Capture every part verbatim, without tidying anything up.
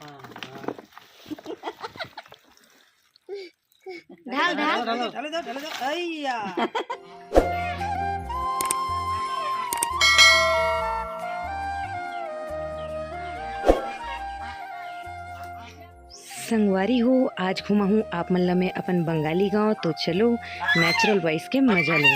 हाँ, हाँ। ढाल, ढाल। ढाल, ढाल, ढाल, ढाल, ढाल, ढाल, अइया। संगवारी हो, आज घुमाहूँ आप मन ला मैं अपन बंगाली गांव। तो चलो, natural voice के मजा लो।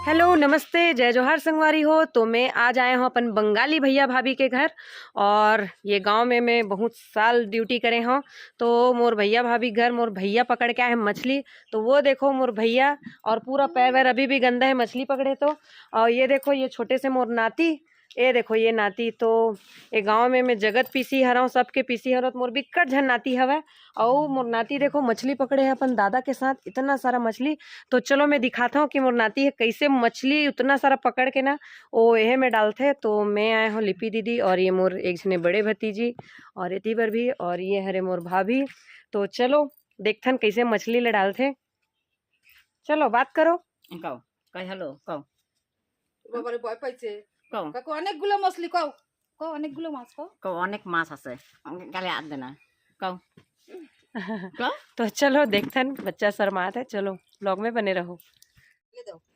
हेलो, नमस्ते, जय जोहार संगवारी हो। तो मैं आज आए हूँ अपन बंगाली भैया भाभी के घर, और ये गांव में मैं बहुत साल ड्यूटी करे हूँ। तो मोर भैया भाभी घर, मोर भैया पकड़ के आए हैं मछली। तो वो देखो मोर भैया, और पूरा पैर वैर अभी भी गंदा है मछली पकड़े तो। और ये देखो, ये छोटे से मोर नाती, ये देखो ये नाती। तो ये गांव में मैं जगत पीसी हरव, सबके पीसी हरव, तो मोर बिक्कट झन नाती हवय। अउ मोर नाती देखो मछली पकड़े है अपन दादा के साथ, इतना सारा मछली। तो चलो मैं दिखाता हूँ कि मोर नाती है कैसे मछली उतना सारा पकड़ के ना वो एहे में डालथे। तो मैं आए हूँ लिपि दीदी, और ये मोर एक झने बड़े भतीजी, और एती बर भी, और ये हरे मोर भाभी। तो चलो देखथन कैसे मछली ले डालथे। चलो बात करो। কও, কই hello, কও। বাবারে, ভয় পাইছে। কও। কাকু, অনেকগুলো মাছলি, কও। কও, অনেকগুলো মাছ, কও। কও, অনেক মাছ আছে। গালে হাত দে না। কও। কও। तो चलो देखथन, बच्चा शर्मात है। चलो vlog में बने रहो।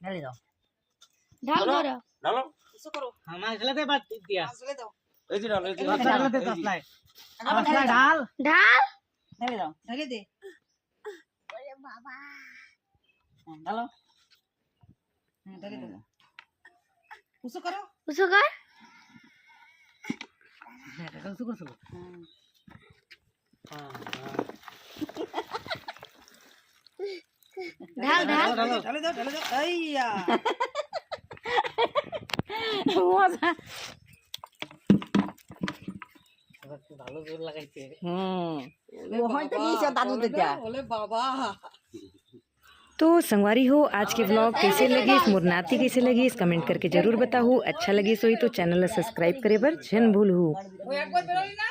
ঢালে দাও। ঢাল ধরো। ঢালো। কিছু করো। হ্যাঁ, মাছ ঢালে দে, বাদ দিয়া। মাছ ঢালে দাও। এই যে ঢালো, এই যে ঢালো। ঢালে দে, তসলায়। আবার তসলায় ঢাল। ঢাল। ঢালে দাও। ঢালে দে। ওরে বাবা। হ্যাঁ, ঢালো। হ্যাঁ, ঢালে দাও। উঁচু করো। উঁচু কর। হ্যাঁ, এটা উঁচু করে চলো। হ্যাঁ। ঢাল, ঢাল। ঢালো, ঢালো। ঢালে দাও, ঢালে দাও। এইয়া। মজা। এবার তো ভালো জোর লাগাইছে। হুম। ওলে ও হয়তো বাবা, নিচে দাদু ওলে দিদা। ওলে বাবা। तो संगवारी हो, आज के vlog कैसे लगिस, मोर नाती कैसे लगिस, comment करके जरूर बताहू। अच्छा लगिस होही तो channel ला subscribe करे बर झन भूलहू। ও একবার বেরোলি না?